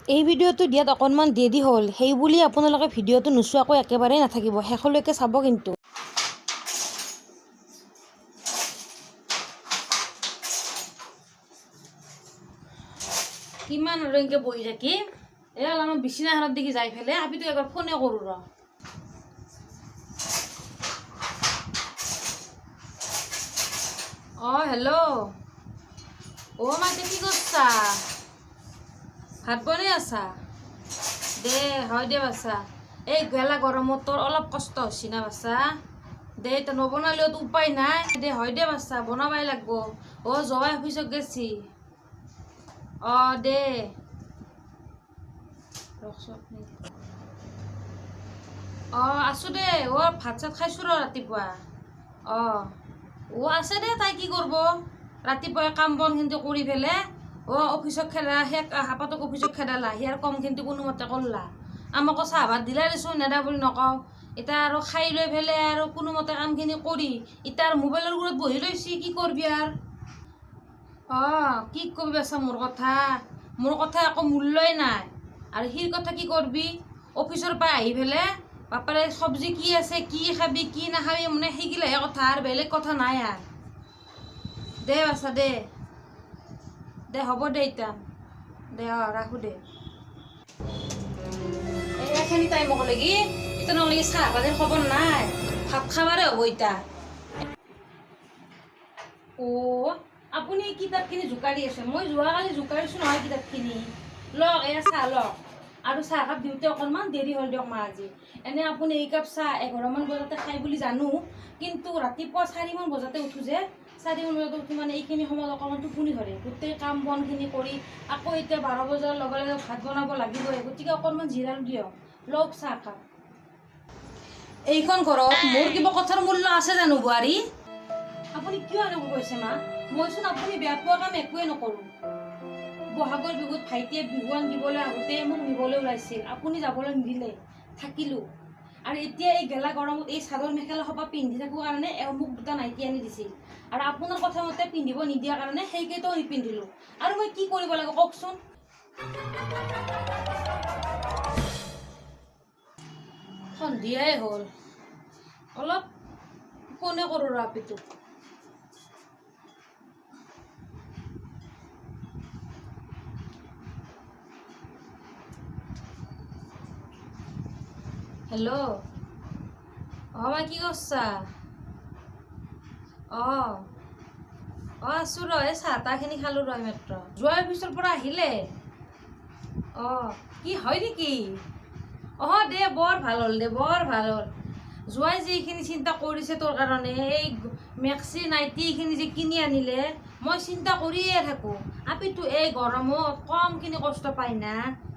এই ভিডিঅ'টো দিয়াত অকণমান দেৰি হ'ল, সেইবুলি আপোনালোকে ভিডিঅ'টো নোচোৱাকৈ একেবাৰেই নাথাকিব, শেষলৈকে চাব কিন্তু। কিমান আৰু এনেকৈ বহি থাকিম? এই অলপমান বিচনাখনত দেখি যাই ফেলে আপিটোক একবাৰ ফোনে কৰোঁ ৰ। অঁ, হেল্ল'। অ' মাইতে, কি কৰছা? ভাত বনাই আছা? দে, হয় দে বাছা। এই গেলা গৰমত তোৰ অলপ কষ্ট হৈছে না বাছা? দে, এতিয়া নবনালেওতো উপায় নাই দে। হয় দে বাছা, বনাবাই লাগব। অ' জৱাই অফিচত গেছি। অঁ, দে, ৰখচোন। অঁ, আছোঁ দে। অ' ভাত চাত খাইছোঁ ৰ ৰাতিপুৱা। অঁ, অ' আছে দে। তাই কি কৰিব, ৰাতিপুৱাই কাম বন কিন্তু কৰি পেলাই অ' অফিচত খেদা শেষ। আপাতক অফিচত খেদালা, সিয়াৰ কম কিন্তু কোনোমতে কৰলা। আমাকো চাহ ভাত দিলা দেচোন, নেদা বুলি নকওঁ। এতিয়া আৰু খাই লৈ পেলাই আৰু কোনোমতে কামখিনি কৰি এতিয়া আৰু মোবাইলৰ ওপৰত বহি লৈছি। কি কৰবি আৰু? অঁ, কি কবি বাছা মোৰ কথা? মোৰ কথা একো মূল্যই নাই আৰু সিৰ কথা কি কৰবি? অফিচৰ পৰা আহি পেলাই বাপাৰে চব্জি কি আছে, কি খাবি কি নাখাবি, মানে সেইগিলাহে কথা আৰু বেলেগ কথা নাই আৰু। দে বাছা, দে দে, হ'ব দে এতিয়া। দে, অঁ, ৰাখোঁ দে। এইখিনি টাইমক লাগি এতিয়া নহ'লে চাহ পানীৰ খবৰ নাই, ভাত খাবাৰে হ'ব এতিয়া। অ' আপুনি কিতাপখিনি জোকাৰি আছে? মই যোৱাকালি জোকাৰিছোঁ নহয় কিতাপখিনি। লওক, এয়া চাহ লওক। আৰু চাহকাপ দিওঁতে অকণমান দেৰি হ'ল দিয়ক মা আজি। এনে আপুনি এই কাপ চাহ 11মান বজাতে খাই বুলি জানো, কিন্তু ৰাতিপুৱা 4মান বজাতে উঠোঁ যে, 4মান বজাতে উঠি মানে এইখিনি সময়ত অকণমান টোপনি ধৰে। গোটেই কাম বনখিনি কৰি আকৌ এতিয়া 12 বজাৰ লগে লগে ভাত বনাব লাগিবই, গতিকে অকণমান জিৰালো দিয়ক। লওক চাহকাপ। এইখন ঘৰত মোৰ কিবা কথাৰ মূল্য আছে জানো বোৱাৰী? আপুনি কিয় এনেকুৱা কৈছে মা? মইচোন আপুনি বেয়া পোৱা কাম একোৱেই নকৰোঁ। বহাগৰ বিহুত ভাইটিয়ে বিহুৱান দিবলৈ আহোঁতে মোক নিবলৈ ওলাইছিল, আপুনি যাবলৈ নিদিলে, থাকিলোঁ। আৰু এতিয়া এই গেলা গৰমত এই চাদৰ মেখেলা সোপা পিন্ধি থাকোঁ কাৰণে এওঁ মোক দুটা নাইটি আনি দিছিল, আৰু আপোনাৰ কথা মতে পিন্ধিব নিদিয়াৰ কাৰণে সেইকেইটাও নিপিন্ধিলোঁ। আৰু মই কি কৰিব লাগে কওকচোন? সন্ধিয়াই হ'ল, অলপ ফোনে কৰোঁ ৰ আপিটোক। হেল্ল'। অঁ মা, কি কৰছা? অঁ অঁ, আছোঁ ৰ। এই চাহ তাহখিনি খালোঁ ৰ মাত্ৰ। যোৱাৰ অফিচৰ পৰা আহিলে? অঁ, কি হয় নেকি? অঁ দে, বৰ ভাল হ'ল দে, বৰ ভাল হ'ল। যোৱাই যে এইখিনি চিন্তা কৰিছে তোৰ কাৰণে, এই মেক্সি নাইটি এইখিনি যে কিনি আনিলে, মই চিন্তা কৰিয়ে থাকোঁ। আপিটো এই গৰমত কমখিনি কষ্ট পায় না?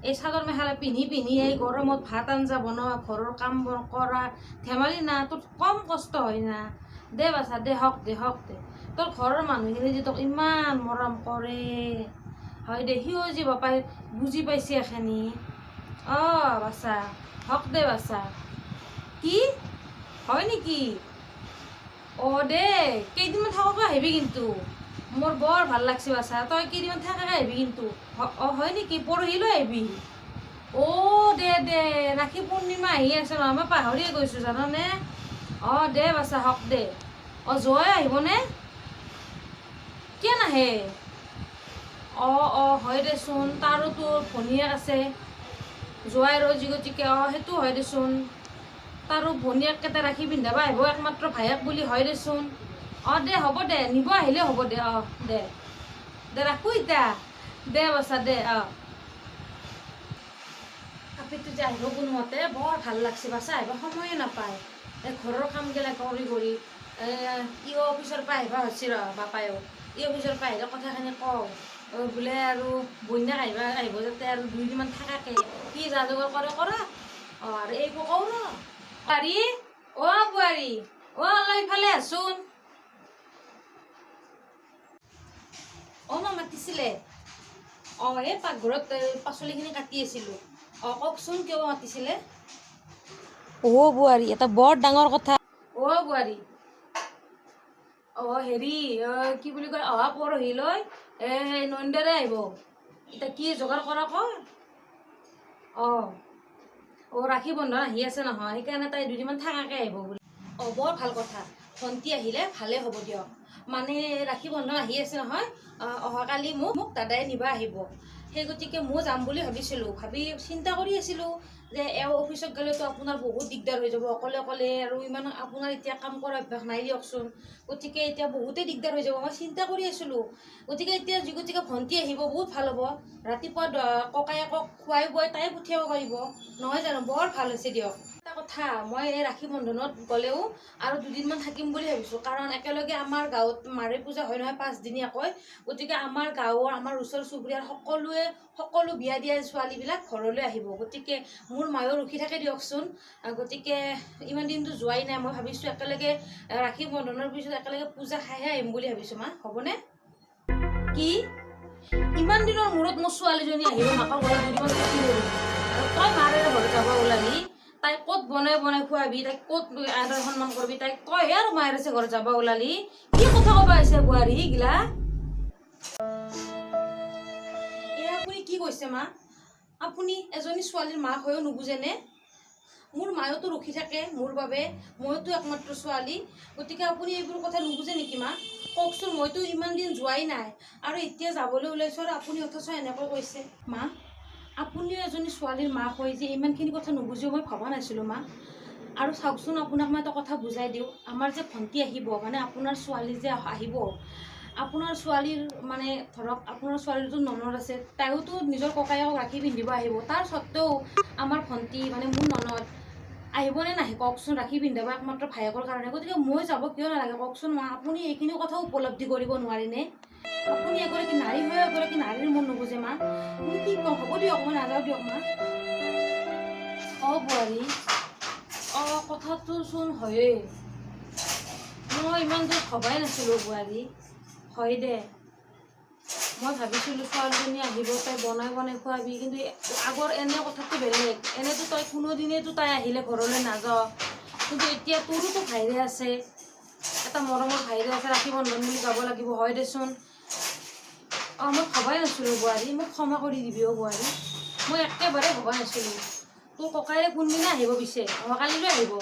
এই চাদৰ মেখেলা পিন্ধি পিন্ধি এই গৰমত ভাত আঞ্জা বনোৱা, ঘৰৰ কাম বন কৰা, ধেমালি না? তোৰ কম কষ্ট হয় না? দে বাছা, দে, হওক দে, হওক দে। তোৰ ঘৰৰ মানুহখিনি যে তোক ইমান মৰম কৰে। হয় দে, সিও যে বাপাই বুজি পাইছে এখিনি। অঁ বাছা, হওক দে বাছা। কি হয় নেকি? অঁ দে, কেইদিনমান থাকাকৈ আহিবি কিন্তু। মোৰ বৰ ভাল লাগছে বাছা, তই কেইদিনমান থাকাকৈ আহিবি কিন্তু। অঁ, হয় নেকি? পৰহিলৈ আহিবি? অ' দে দে, ৰাখী পূৰ্ণিমা আহি আছে নহয়, মই পাহৰিয়ে গৈছোঁ জাননে? অঁ দে বাছা, হওক দে। অঁ, জয় আহিবনে? কিয় নাহে? অঁ অঁ, হয় দেচোন, তাৰো তোৰ ভনীয়েক আছে জোৱাইৰো যি, গতিকে অঁ, সেইটো হয় দেচোন। তাৰো ভনীয়েককেইটা ৰাখি পিন্ধাব আহিব, একমাত্ৰ ভায়েক বুলি, হয় দেচোন। অঁ দে, হ'ব দে, নিব আহিলে হ'ব দে। অঁ দে দে, ৰাখোঁ এতিয়া। দে বাছা, দে। অঁ, আপিটো যে আহিব কোনোমতে, বৰ ভাল লাগছে বাছা। আহিব সময়ে নাপায়, এই ঘৰৰ কামগিলা কৰি কৰি। ই অফিচৰ পৰা আহিব হৈছে ৰ বাপায়ো। ই অফিচৰ পৰা আহিলে কথাখিনি কওঁ বোলে আৰু বন্যাক আহিব আহিব যাতে আৰু দুইদিনমান থাকাকে কি যা যোগাৰ কৰে কৰা। অঁ, আৰু এইকো কওঁ ৰ। বোৱাৰী, অ' বোৱাৰী, অ' অলপ ইফালে আছোন। অঁ মা, মাতিছিলে? অঁ, এই পাকঘৰত পাচলিখিনি কাটি আছিলোঁ। অঁ, কওকচোন, কিয় মাতিছিলে? অ' বোৱাৰী, এটা বৰ ডাঙৰ কথা। অ' বোৱাৰী, অঁ হেৰি, কি বুলি কয়, অহা পৰহিলৈ এই নন্দেৰে আহিব। এতিয়া কি যোগাৰ কৰা কৰ। অঁ অঁ, ৰাখী বন্ধন আহি আছে নহয়, সেইকাৰণে তাই দুদিনমান থাকাকৈ আহিব বুলি। অঁ, বৰ ভাল কথা, ভণ্টি আহিলে ভালেই হ'ব দিয়ক। মানে ৰাখী বন্ধন আহি আছে নহয়, অহাকালি মোক দাদাই নিব আহিব। সেই গতিকে ময়ো যাম বুলি ভাবিছিলোঁ, ভাবি চিন্তা কৰি আছিলোঁ যে এওঁ অফিচত গ'লেতো আপোনাৰ বহুত দিগদাৰ হৈ যাব অকলে অকলে, আৰু ইমান আপোনাৰ এতিয়া কাম কৰা অভ্যাস নাই দিয়কচোন, গতিকে এতিয়া বহুতেই দিগদাৰ হৈ যাব, মই চিন্তা কৰি আছিলোঁ। গতিকে এতিয়া যি গতিকে ভণ্টি আহিব বহুত ভাল হ'ব, ৰাতিপুৱা ককায়েকক খুৱাই বোৱাই তাই পঠিয়াব পাৰিব নহয় জানো? বৰ ভাল হৈছে দিয়ক। এটা কথা, মই এই ৰাখী বন্ধনত গ'লেও আৰু দুদিনমান থাকিম বুলি ভাবিছোঁ, কাৰণ একেলগে আমাৰ গাঁৱত মাৰে পূজা হয় নহয় পাঁচদিনীয়াকৈ, গতিকে আমাৰ গাঁৱৰ আমাৰ ওচৰ চুবুৰীয়াৰ সকলোৱে সকলো বিয়া দিয়া ছোৱালীবিলাক ঘৰলৈ আহিব, গতিকে মোৰ মায়েও ৰখি থাকে দিয়কচোন। গতিকে ইমান দিনটো যোৱাই নাই, মই ভাবিছোঁ একেলগে ৰাখী বন্ধনৰ পিছত একেলগে পূজা খাইহে আহিম বুলি ভাবিছোঁ। মা, হ'বনে কি? ইমান দিনৰ মূৰত মোৰ ছোৱালীজনী আহিব, মাকৰ ঘৰত দুদিনমান থাকিব, আৰু তই মাৰেৰে ঘৰত যাব ওলালি, তাই ক'ত বনাই বনাই খুৱাবি, তাইক ক'ত আদৰ সন্মান কৰিবি, তাইক তইহে আৰু মায়েৰে ঘৰত যাব ওলালি, কি কথা ক'বা আহিছে বোৱাৰী গিলা? এয়া আপুনি কি কৈছে মা? আপুনি এজনী ছোৱালীৰ মাক হৈও নুবুজেনে? মোৰ মায়েতো ৰখি থাকে মোৰ বাবে, মইতো একমাত্ৰ ছোৱালী, গতিকে আপুনি এইবোৰ কথা নুবুজে নেকি মা? কওকচোন, মইতো ইমান দিন যোৱাই নাই আৰু এতিয়া যাবলৈ ওলাইছোঁ আৰু আপুনি অথচ এনেকৈ কৈছে। মা, আপুনিও এজনী ছোৱালীৰ মাক হৈ যে ইমানখিনি কথা নুবুজিব মই ভবা নাছিলোঁ মা। আৰু চাওকচোন, আপোনাক মই এটা কথা বুজাই দিওঁ, আমাৰ যে ভণ্টি আহিব, মানে আপোনাৰ ছোৱালী যে আহিব, আপোনাৰ ছোৱালীৰ মানে ধৰক আপোনাৰ ছোৱালীৰতো ননদ আছে, তাইওতো নিজৰ ককায়েকক ৰাখি পিন্ধিব আহিব, তাৰ স্বত্তেও আমাৰ ভণ্টি মানে মোৰ ননদ আহিবনে নাহে কওকচোন? ৰাখি পিন্ধাব একমাত্ৰ ভায়েকৰ কাৰণে, গতিকে মই যাব কিয় নালাগে কওকচোন মা? আপুনি এইখিনি কথাও উপলব্ধি কৰিব নোৱাৰেনে? আপুনি এগৰাকী নাৰী হৈ এগৰাকী নাৰীৰ মন নুবুজে মা? মই কি কওঁ, হ'ব দিয়ক, মই নাযাওঁ দিয়ক মা। অঁ বোৱাৰী, অঁ কথাটোচোন হয়েই, মই ইমান দূৰ ভবাই নাছিলোঁ বোৱাৰী। হয় দে, মই ভাবিছিলোঁ ছোৱালীজনী আহিব, তাই বনাই বনাই খুৱাবি, কিন্তু আগৰ এনে কথাটো বেলেগ, এনেতো তই কোনোদিনেতো তাই আহিলে ঘৰলৈ নাযাৱ, কিন্তু এতিয়া তোৰোতো ভাইৰে আছে, এটা মৰমৰ ভাইৰে আছে, ৰাখী বন্ধন বুলি যাব লাগিব, হয় দেচোন। অঁ মই ভবাই নাছিলোঁ বোৱাৰী, মোক ক্ষমা কৰি দিবি অ' বোৱাৰী, মই একেবাৰে ভবা নাছিলোঁ। তোৰ ককায়েৰে কোনদিনা আহিব পিছে? অহাকালিলৈ আহিব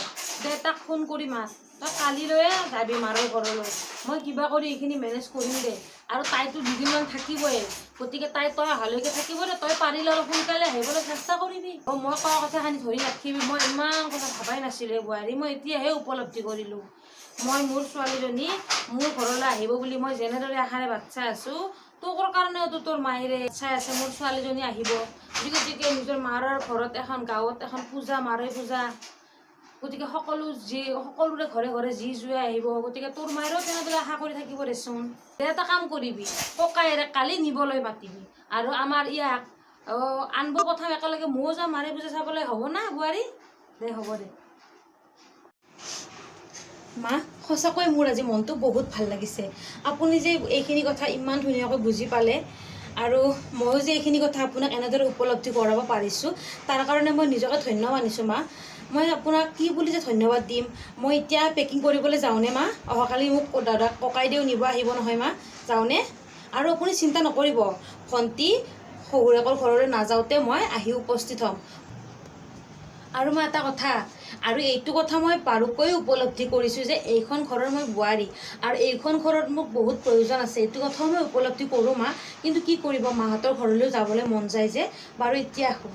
দে, তাক ফোন কৰি মাত, তই কালিলৈয়ে যাবি মাৰৰ ঘৰলৈ, মই কিবা কৰি এইখিনি মেনেজ কৰিম দে। আৰু তাইতো দুদিনমান থাকিবই, গতিকে তাই তই অহালৈকে থাকিব দে, তই পাৰিলে অলপ সোনকালে আহিবলৈ চেষ্টা কৰিবি। অঁ মই কোৱা কথাখিনি ধৰি ৰাখিবি, মই ইমান কথা ভবাই নাছিলোঁ বোৱাৰী, মই এতিয়াহে উপলব্ধি কৰিলোঁ। মই মোৰ ছোৱালীজনী মোৰ ঘৰলৈ আহিব বুলি মই যেনেদৰে আশাৰে বাট চাই আছোঁ, তোৰ কাৰণেওতো তোৰ মায়েৰে চাই আছে মোৰ ছোৱালীজনী আহিব। গতিকে নিজৰ মাৰৰ ঘৰত এখন গাঁৱত এখন পূজা, মাৰে পূজা, গতিকে সকলো যি সকলোৰে ঘৰে ঘৰে যি জুৱে আহিব, গতিকে তোৰ মায়েৰেও তেনেদৰে আশা কৰি থাকিব দেচোন। এটা কাম কৰিবি, ককায়েৰে কালি নিবলৈ মাতিবি আৰু আমাৰ ইয়াক আনব পঠাম একেলগে, ময়ো যাম মাৰে পূজা চাবলৈ, হ'ব না বোৱাৰী? দে হ'ব দে। মা, সঁচাকৈ মোৰ আজি মনটো বহুত ভাল লাগিছে, আপুনি যে এইখিনি কথা ইমান ধুনীয়াকৈ বুজি পালে আৰু ময়ো যে এইখিনি কথা আপোনাক এনেদৰে উপলব্ধি কৰাব পাৰিছোঁ, তাৰ কাৰণে মই নিজকে ধন্য মানিছোঁ মা। মই আপোনাক কি বুলি যে ধন্যবাদ দিম। মই এতিয়া পেকিং কৰিবলৈ যাওঁনে মা? অহাকালি মোক দাদা ককাইদেউ নিব আহিব নহয় মা, যাওঁনে? আৰু আপুনি চিন্তা নকৰিব, ভণ্টি শহুৰেকৰ ঘৰলৈ নাযাওঁতে মই আহি উপস্থিত হ'ম। আৰু মই এটা কথা, আৰু এইটো কথা মই বাৰুকৈ উপলব্ধি কৰিছোঁ যে এইখন ঘৰৰ মই বোৱাৰী আৰু এইখন ঘৰত মোক বহুত প্ৰয়োজন আছে, এইটো কথাও মই উপলব্ধি কৰোঁ মা। কিন্তু কি কৰিব, মাহঁতৰ ঘৰলৈও যাবলৈ মন যায় যে। বাৰু এতিয়া আহোঁ।